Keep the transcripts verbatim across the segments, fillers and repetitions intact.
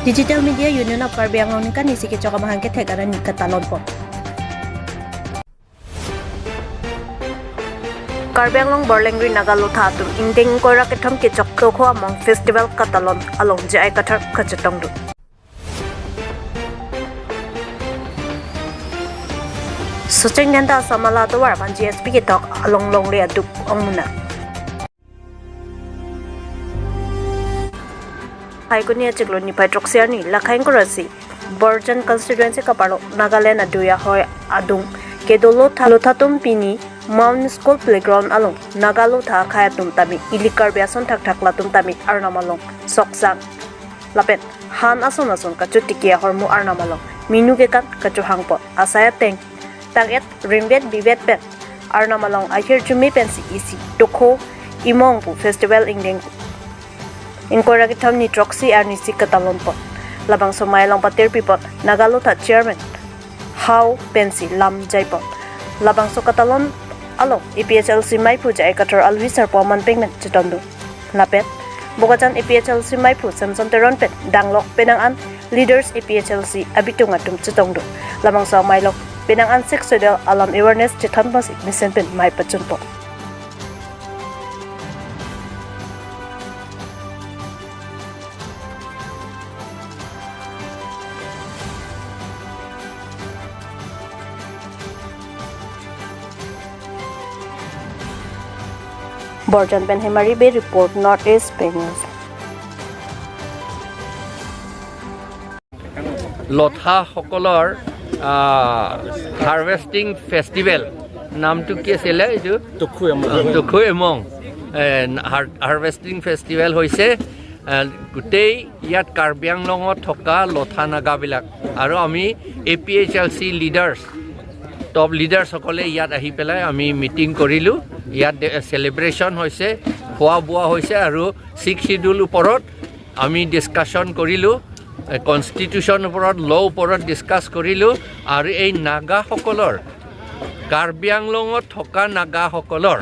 Digital Media Union of Karbi Anglong ningkan isi kechok amahang kethek arni katalonpon. Karbi Anglong Borlengri Naga Lotha atum ingdeng ingkoi ra kethom kechok Tokhu Among Festival katalon along J I Kathar kachetongdun. Socheng Dhenta Assam Mala atovar aphan G S P kethok along longle aduk ongmunak. Phaikuni achiklo niphai throksi arni Lakhaing Kurasi Borjan constituency kaparlo Nagaland adui ahoi adung kedo Lotha Lotha atum pini Mount School Playground along Naga Lotha akhei atum tame ili Karbi ason thakthak latum tame Arnam along soksang lapen han ason ason kachotiki ahormu Arnam along minu kekan kachohangpon asai ateng tang-et rimvet bivet pen Arnam along ahirjume pensi isi Tokhu Among pu festival ingdeng ingkoi ra kethom ni throksi arni si katalonpon. Labangso amei along patir pipon Naga Lotha chairman hau pensi lam jaipon. Labangso katalon along A P H L C meiphu J I Kathar alwi sarpo aman pengmen chetongdun. Lapen Bokajan A P H L C meiphu Samson Teron pen danglok penang an leaders A P H L C abitung atum chetongdun. Labangso amei along penang an Sixth Schedule alam awareness chethan pasi mesen pen mei pachunpon. Borjan pen Hemari Bey report, North East Pei News. লথাসকলৰ harvesting festival, নামটো কি আছিলে এইটো? টুখু এমং। টুখু এমং। এ, হাৰ-, harvesting festival হৈছে। এ, গোটেই ইয়াত কাৰ্বি আংলঙত থকা লথা নাগাবিলাক আৰু আমি A P H L C leaders, top লিডাৰ্ছসকলে ইয়াত আহি পেলাই আমি মিটিং কৰিলোঁ। ইয়াত দে-, চেলিব্ৰেশ্যন হৈছে, খোৱা বোৱা হৈছে আৰু ছিক্স শ্বিডিউল ওপৰত আমি ডিছকাশ্যন কৰিলোঁ, এ, কনষ্টিটিউশ্যন ওপৰত, ল' ওপৰত ডিছকাছ কৰিলোঁ। আৰু এই নাগাসকলৰ, কাৰ্বি আংলঙত থকা নাগাসকলৰ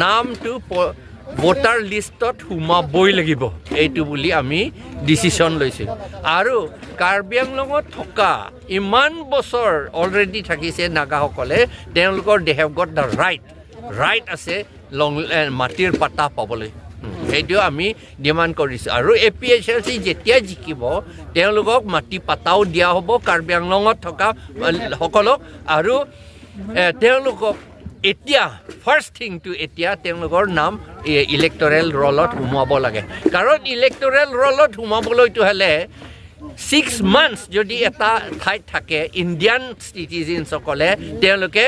নামটো প-, ভোটাৰ লিষ্টত সোমাবই লাগিব, এইটো বুলি আমি ডিচিশ্যন লৈছোঁ। আৰু কাৰ্বি আংলঙত থকা ইমান বছৰ অলৰেডি থাকিছে নাগাসকলে, তেওঁলোকৰ they have got the right, right আছে লং, এ, মাটিৰ পাট্টা পাবলৈ। উম, সেইটো আমি ডিমাণ্ড কৰিছোঁ। আৰু এ পি এইচ এল চি যেতিয়া জিকিব, তেওঁলোকক মাটি পাট্টাও দিয়া হ'ব কাৰ্বি আংলঙত থকা, এ, সকলক। আৰু, এ, তেওঁলোকক এতিয়া ফাৰ্ষ্ট থিংটো এতিয়া তেওঁলোকৰ নাম, এ, ইলেক্টৰেল ৰলত সোমোৱাব লাগে। কাৰণ ইলেক্টৰেল ৰলত সোমাবলৈতো হ'লে ছিক্স মান্থছ যদি এটা ঠাইত থাকে ইণ্ডিয়ান চিটিজেনসকলে, তেওঁলোকে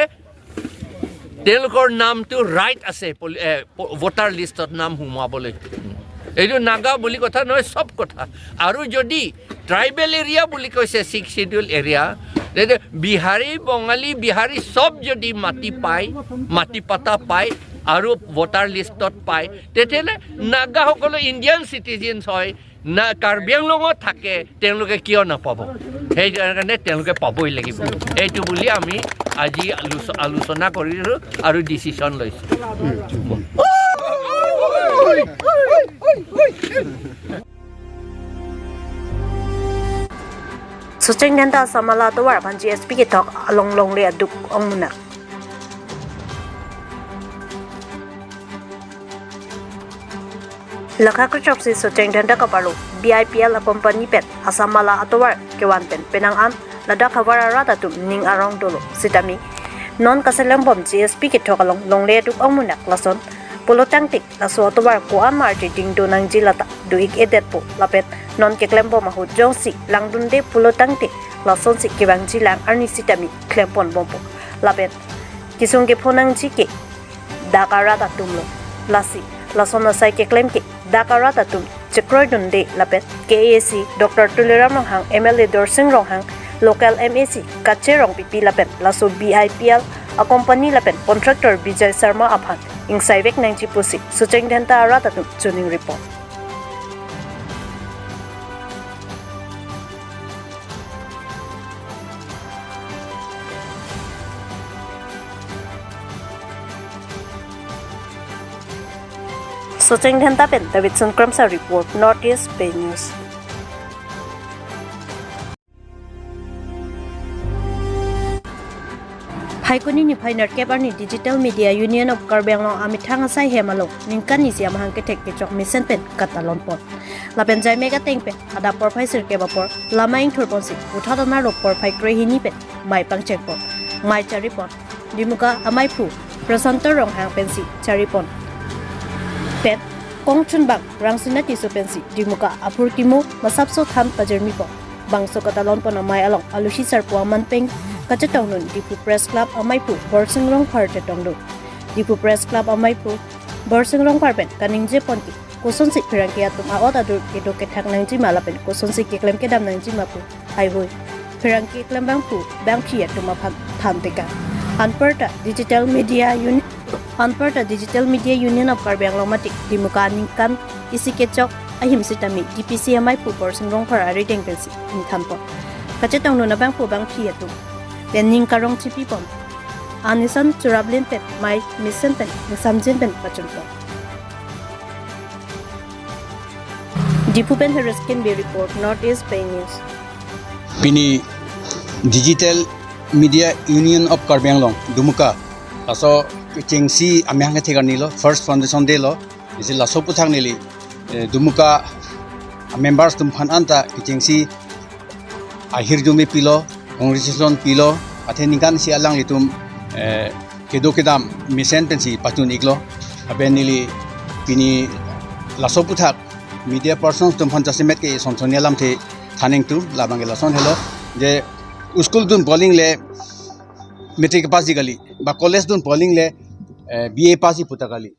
তেওঁলোকৰ নামটো ৰাইট আছে পলি-, এ, প-, ভোটাৰ লিষ্টত নাম সোমোৱাবলৈ। এইটো নাগা বুলি কথা নহয়, চব কথা। আৰু যদি ট্ৰাইবেল এৰিয়া বুলি কৈছে, ছিক্স শ্বিডিউল এৰিয়া, তেতিয়া বিহাৰী, বঙালী, বিহাৰী চব যদি মাটি পায়, মাটি পাট্টা পায় আৰু ভোটাৰ লিষ্টত পায়, তেতিয়াহ'লে নাগাসকলো ইণ্ডিয়ান চিটিজেনছ হয়, না, কাৰ্বি আংলঙত থাকে, তেওঁলোকে কিয় নাপাব? সেইকাৰণে তেওঁলোকে পাবই লাগিব। এইটো বুলি আমি আজি আলোচ-, আলোচনা কৰিছোঁ আৰু ডিচিশ্যন লৈছোঁ। Socheng Dhenta Assam Mala atovar aphan G S P kethok along longle aduk ongmunak. Lakha kechok si Socheng Dhenta kaparlo B I P L a company pen Assam Mala atovar kevan pen penang an ladak havar arat atum ning arong dolo sitame non kaselembom G S P kethok along longle aduk ongmunak lason pulo tangte laso atovar ko-an marti dingdo nangji lata do-ik-edetpo lapen non keklembom ahut jongsi langdunde pulo tangte lasonsi kevangji lang arni sitame klempon bompo lapen kesung kepho nangji ke dak arat atumlo. Lasi lason asai keklem ke dak arat atum chekroidunde lapen K A A C Doctor Tuliram Ronghang, M L A Dorsing Ronghang, local M A C Kache Rongpipi lapen laso B I P L a company lapen contractor Bijay Sharma aphan ingsaivek nangji pusi Socheng Dhenta arat atum chuning report. Socheng Dhenta pen Davidson Kramsa report, North East Pei News. Phaikuni niphai nerkep arni Digital Media Union of Karbi Anglong amethang asai hem along ningkan isi amahang kethek kechok mesen pen katalon pon. Lapen jaimek ateng pen adap porphai sirkep apor lama ingthur ponsi puthot anarlo porphai krehini pen mei pangcheng pon, mei chari pon. Dimuka amaiphu Prasanto Ronghang pensi chari pon. Pen kongchunbang Rangsina Tisso pensi Dimuka aphurkimo masapso than pajirmi pon. Bangso katalon pon amei along alusi sarpo aman pen kachetongdun Diphu Press Club amaiphu Borsing Rongphar chetongdun. Diphu Press Club amaiphu Borsing Rongphar pen kaningje pon ke kosonsi pherangke atum a'ot adur kedo kethak nangjima lapen kosonsi keklem kedam nangjima pu haihui pherangke klembangphu bangphi atum aphan than tekang. Anparta Digital Media Union, anparta Digital Media Union of Karbi Anglong mate Dimuka ningkan isi kechok ahim sitame D P C amaiphu Borsing Rongphar arideng pensi ingthan pon. Kachetongdun abangphu bangphi atum pen ning karong chipi pon. Anison churablin pen mei mesen pen ingsamjin pen pachun pon. Diphu pen Harris Kinbe report, North East Pei News. Pini Digital Media Union of Karbi Anglong, Dimuka, laso kechengsi amahang kethek arni lo, first foundation day lo, isi laso aputhak neli, eh, Dimuka members atum aphan anta kechengsi ahirjume pilo, congratulation pilo, athe ningkan isi alanglitum, eh, kedo kedam mesen pensi pachun iklo. Lapen neli pini laso aputhak media persons atum aphan jasemet ke son sonni alamthe than ingtung, labang ke lason helo, je school dunpo aling le matric pass ji kali, ba college dunpo aling le, eh, B A pass ji pu ta kali.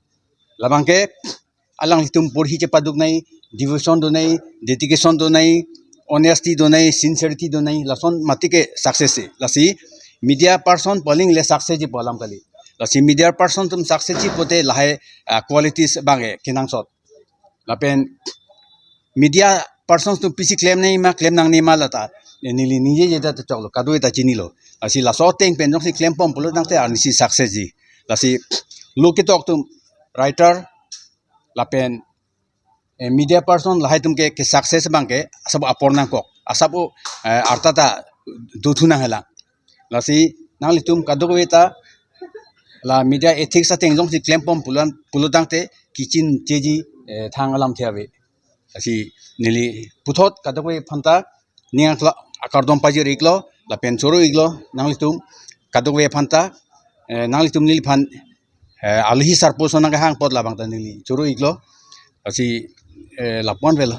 Labang ke alanglitum porhi chepaduk nangji, devotion do nangji, dedication do nangji, honesty do nangji, sincerity do nangji, lason mati ke success si. Lasi media person pu aling le success ji pu alam kali. Lasi media person atum success ji pute lahai, ah, qualities abang ke kenangsot. Lapen media persons atum pisi klem nangjima, klem nangne ma lata, eh, neli ningjeje ta choklo, kadokave ta chinilo. Lasi laso ateng pen jongsi klem pon pulo tangte arnisi success ji. Lasi lo ketok atum writer lapen, eh, media person lahai atum ke, ke success abang ke asap apor nangkok, asap o, eh, arta ta dothu nanghelang. Lasi nanglitum kadokave ta la media ethics ateng jongsi klem pon pulo, pulo tangte kichin cheji, eh, thang alamthe ave. Lasi neli puthot kadokave aphan ta ning akla-, akardom pajir iklo, lapen choro iklo, nanglitum kadokave aphan ta, eh, nanglitum neliphan, eh, alusi sarpo ason nangkehang apot labang ta neli choro iklo. Lasi, eh, lapu-an avelo.